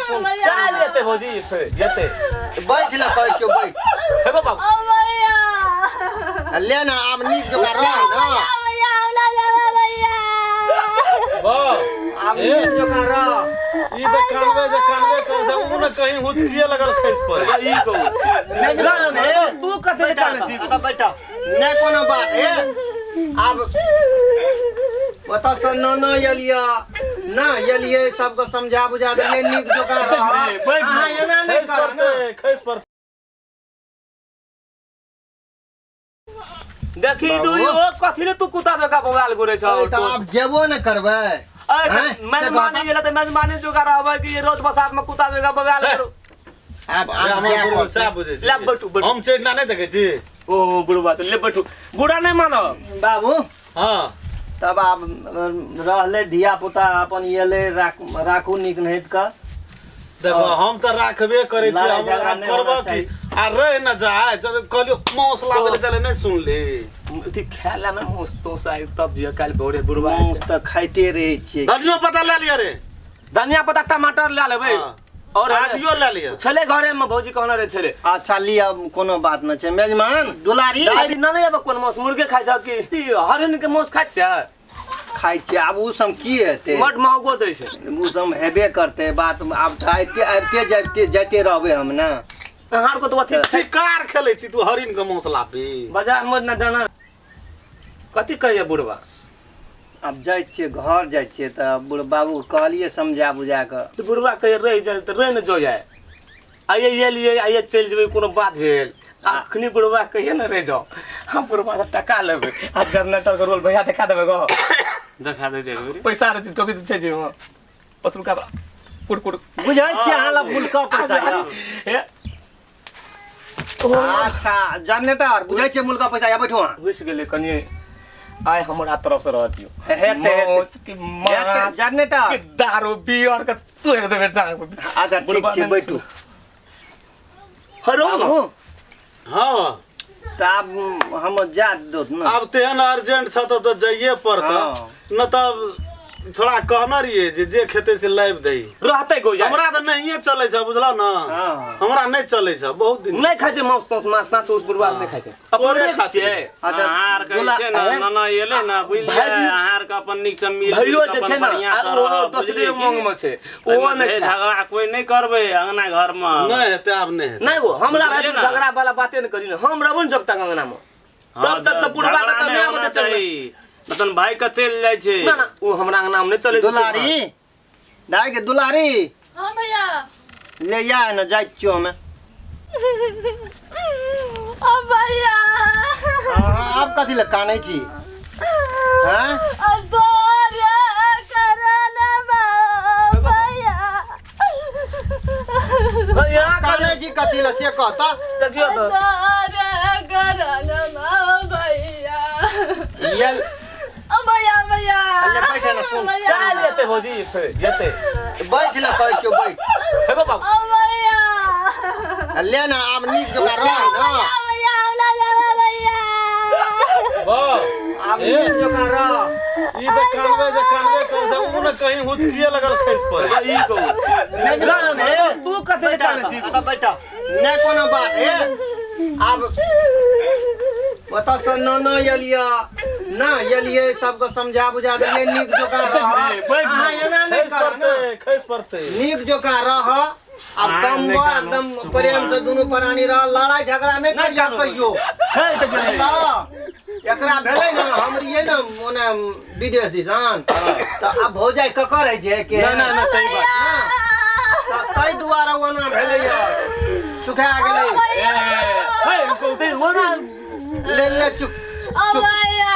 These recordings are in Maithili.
सुन। चल जेतै भौजी, फेर जेतै। बैठ न, कहै छियौ बैठ। हेगो बाबू। ओ भैया। ले ना, आब नीक जकाँ रह ना। भैया, हमरा जावा भैया। वाह। आब नीक जकाँ रह। ई तऽ कानबे जे कानबे कर छै, उ ने कहीं हुचकिए लगल खसि पड़े। ई कहू। मेजबान हे। तू कथी बैठ कानै छी? एतऽ बैठ। नहि कोनो बात हे। आब ओतऽ से नाना एलियै ना, एलियै, सबके समझा बुझा देलियै, नीक जकाँ रह। बैठ। अहाँ एना नहि खसि करब ने। पड़तै, खसि पड़तै। देखी तू, ओ कथी ले तू कुत्ता जकाँ बौआल घुरै छौ? तऽ आब जेबो ने करबै। हैं? मेजबानी गेलै तऽ मेजबानी जोगा रहबै कि रोज बसात में कुत्ता जकाँ बौआल करू? आब जे आब हमर जाय गुरु पड़तै। सएह बुझै ले छी। बैठू, बैठू। हम चढ़ना नहि देखै छी। ओ बुढ़वा तऽ ले बैठू, बुढ़ा नहि मानब। बाबू। हँ। तब आब रहलै धिया पुता अपन एलै, राखू नीक नहित कऽ। देखो, हम तऽ राखबे करै छी। लड़ाई हम झगड़ा आब नहि करबऽ होना की? चाही। आ रहि न जाय, जब कहलियौ मांस लाबै लए चले, नहि सुनली। अथी खाय ला ना मांस तोस आइ तब जिया काल्हि भोरे बुढ़वा मांस तऽ खाइते रहै छियै। धनियो पत्ता लए लिअ रे। धनिया पत्ता, टमाटर लए लेबै। हँ। और आदियो लए लिअ। छलै घरे में, भौजी कहने रहे छलै। अच्छा लिअ, कोनो बात नहि छै। मेजमान दुलारी। दादी न नहि आब कोन मांस, मुर्गे खाइ छ कि ई हरिण के मांस खाइ छै? खाइ छियै। आब ओ सब की हेतै? बड महगो दै छै। ओ सब हेबे करतै बात। आब तऽ आबिते आबिते जाइते जाइते रहबै हम ने। अहाँ को तऽ अथी शिकार खेलै छी, तू हरिण के मांस लाबी? बाजार में न जाना कथी कहिए बुढ़वा। आब जाइ छियै, घर जाइ छियै तऽ बुढ़ बाबू के कहलियै समझा बुझा कऽ। तऽ बुढ़वा कहिए रहि जाय तऽ रहि ने जो जाय, आइए एलियै आइए चलि जेबै, कोनो बात भेल? अखनी बुढ़वा कहिए ने रहि जाओ, हम बुढ़वा से टका लेबै आ जनरेटर के रोल भैया देखा देबै गो। देखा दे एक बेरी। पैसा रहै छै, टोपी छै जे पसरुका कुड़ कुड़। बुझै छियै अहाँ लग बुलका पैसा यऽ। हे। अच्छा जनरेटर बुझै छियै मुलका पैसा यऽ, बैठू अहाँ। घुसि गेलै कनि, आइ हमरा तरफ से रह दियौ। हेतै, हेतै। मौज की माछ हेतै, जनरेटर। के दारू बियर के तोड़ि देबै जांग पर। अच्छा ठीक बुढ़बा छै, नहि बैठू। हरो बाबू। हँ। तऽ आब हम जा दो ने। आब तेहन अर्जेंट छ तब तऽ जाइए पड़तै। हँ। न तब थोड़ा कहने रहियै जे जे खेतै से लाबि दही। रहतै गो जाय। हमरा तऽ नहिए चलै छ, बुझलऽ ने। हँ। हमरा नहि चलै छ बहुत दिन। नहि खाइ छै मांस तांस, मांस तांस उस बुढ़वा नहि खाइ छै। तोरे अपने खातिर। छियै। अच्छा अहाँ आर कहै दुला छै ने, नाना एलै ने, बुझलियै? भाइजी- अहाँ आर के अपन नीक से मिल भैयो जुलि जे के छै अपन ने बढ़िआँ आ से ओहो रहब, दोसरे बुझलियै की? उमंग में छै, ओहो एहिमे नहि झे खाय। झगड़ा कोइ नहि करबै अंगना घर में। नहि हेतै, आब नहि हेतै। नहि गो, हमरा बुझलियै रहै ने? झगड़ा वाला बाते नहि करी ने। हम रहबो ने जब तक अंगना में तब तक तऽ बुढ़वा के झगड़ा तऽ नहि माय होना बते चलबै। चाही, मतलब भाई के चलि जाइ छै। ना ना, ओ हमरा अंगना में नहि चलै छै। दुलारी दाइ के दुलारी। हाँ भैया। ले या ने, जाइ छियौ हमे। ओ भैया। अहाँ आब कथी लए कानै छी? हैं? अब तोरे करन भैया। भैया। कानै छी कथी लए से कह तऽ। देखियौ तऽ। तोरे करन भैया। ये ओ भैया, भैया। ले बैठ ने, सुन। भैया। चल जेतै भौजी, फेर जेतै। बैठ न, कहै छियौ बैठ। हेगो बाबू। ओ भैया। ले ना, आब नीक जकाँ रह ना। भैया, हमरा जावा भैया। वाह। आब नीक जकाँ रह। ई तऽ कानबे जे कानबे कर छै, उ ने कहीं हुचकिए लगल खसि पड़े। ई कहू। मेजबान हे। तू कथी बैठ कानै छी? एतऽ बैठ। नहि कोनो बात हे। आब ओतऽ से नाना एलियै ना, एलियै, सबके समझा बुझा देलियै, नीक जकाँ रह। बैठ। अहाँ एना नहि खसि करब ने। पड़तै, खसि पड़तै। नीक जकाँ रह। आब अहाँ कम नहि कानू, एकदम चुप प्रेम से दुनू प्राणी रह, लड़ाई झगड़ा नहि नहि करियौ कानू। कहियो। हे तऽ गेलै। बुझलह? एकरा भेलै ने, हम रहियै ने ओने विदेश दिसन, तऽ आब भौजाइ ककर होइ छै के नहि नहि नहि, सही बात। तऽ ताहि दुआरे ओना भेलै सुखा गेलै। ए हे कहू ओना। ले ले, चुप। ओ भैया।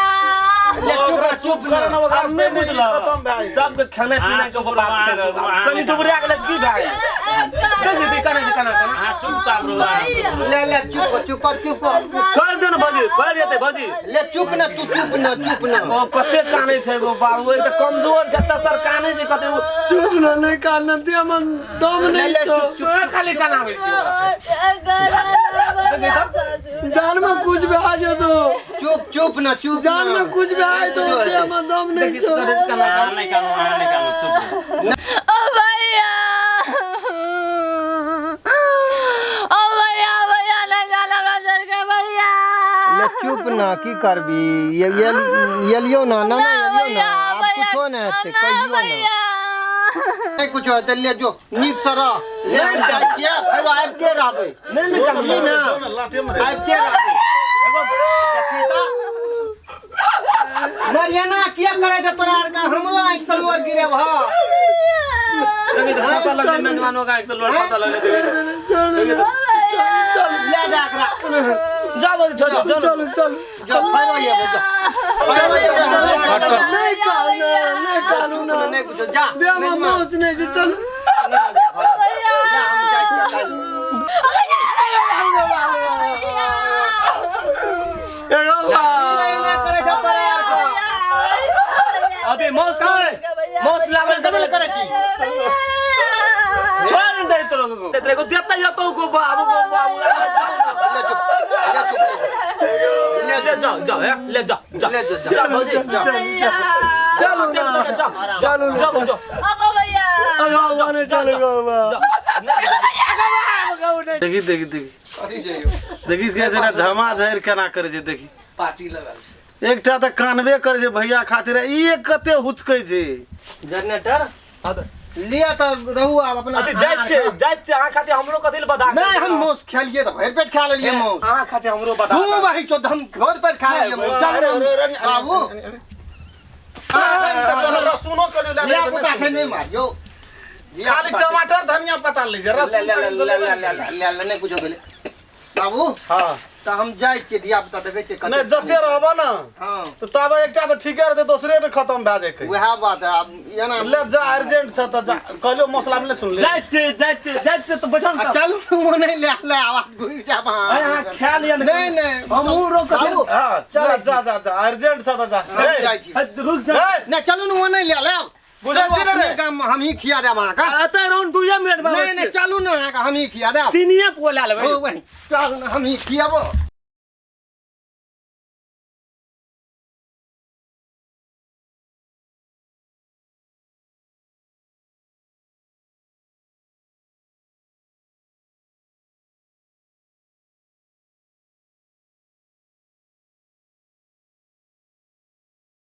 ले चुप ओकरा रह, चुप कर ने, ओकरा आब नहि बुझलह। खतम भए गेल। सबके खाना पीना के बात छै ने। कनि दुबरा गेलै की भए गेल? देख दीदी, कना छै, कना कना। अहाँ चुपचाप रहू, अहाँ चुप रहू। ले ले, चुप चुप चुप। कर दे ने भौजी, बढ़ जेतै भौजी। ले चुप न तू, चुप न, चुप न। ओ कते कानै छै गो बाबू, एक तऽ कमजोर जते सर कानै छै कते ओ। चुप न, नहि कान दे, मन दम ले नहीं ले छौ। चुप चुप। तोरा खाली कानाबै छै ओकरा। जान में कुछ भी आ जेतो। चुप चुप न, चुप। जान में कुछ भी आए तो दे, मन दम नहीं देखी छौ। तो कना अहाँ नहि कानू, अहाँ नहि कानू, चुप रहू। ओ भैया। ना की करबी एलियो ना ना ना एलियो ना आब कुछो नहि हेतै कहियो ना नहि कुछो हेतै ले जो नीक से रह ले हम जाइ छियै फेरो आबिते रहबै नहि नहि बुझली ना लाठे मारे आबिते रहबै देखी तऽ मरियाना किया करै छै तोरा आरके हमरो आँखि से लोर गिरे भ फसल लगले मेहमानो का एक लोर फसल लगले ले जा एकरा जा बोल छोड़ चलू चलू चलू जो फेरो एबै जो फेरो एबै नहीं कानू नहीं कानू ना नहि कुछो जा देह में मौज नहीं छै चलू जा हम जाइ छियै काल्हि। एगो बा नहि नहि करै छै तोरा आरके अभी मौस मौस लाबै करै करै छी छोड़ दे तो लोगों को तेरे को देता या तो को बाबू को बाबू ले चुप ले चुप ले ले जाओ जाओ है ले जाओ जाओ ले जाओ, जाओ भौजी चलू ना जाओ चलू जाओ जाओ जाओ नहीं चलू गो बा देखी देखी देखी देखी के जेना झमा झरि केना करै छै देखी पार्टी लगल छै एकटा तऽ कानबे करै छै भैया खातिर ई एक कते हुचकै छै जनरेटर लिअ तऽ रहू आब अपना अथी जाइ छै जाइ छै अहाँ खातिर हमरो कथी ले बता नहि हम मौस खेलियै तऽ भरि पेट खा लेलियै मौस अहाँ खातिर हमरो बता दू बही चो हम भरि पेट खा लेलियै मौस अरे, अरे, अरे, बाबू रसूनो करियो ले धिया पुता छै नहि मारियौ धिया खाली पुता छै। टमाटर धनिया पत्ता ले जे ले रसून ले ले ले ले ले ले ले नहि कुछो भेलै बाबू हां तऽ हम जाइ छियै धिया पुता देखै छियै कते नहि जते रहब न हँ तऽ ताबे एकटा तऽ ठीके रहतै दोसरे ने खतम भए जेतै उएह बात है आब एना ले जा अर्जेंट छै तऽ जा कहलियो मसला मे नहि सुनले जाइ छै जाइ छै जाइ छै तऽ बैठल आ चलू ओ नहि ले ले आवाज घुरि जाब अरे अहाँ अहाँ खा लिअ ने नहि नहि हमहूँ रोक बाबू हां चलै चल जा जा जा अर्जेंट छै तऽ जा हम जाइ छी रुक जा नहि चलू ने ओ नहि ले लेब बुझै छी ने रे? गाम में हमही खिया देब अहाँके एतऽ राउंड दुइये मिनट में नहि नहि चलू ने अहाँके हमही खिया देब तीनिये पोला लेबै हो वही चलू ने हमही खियाबो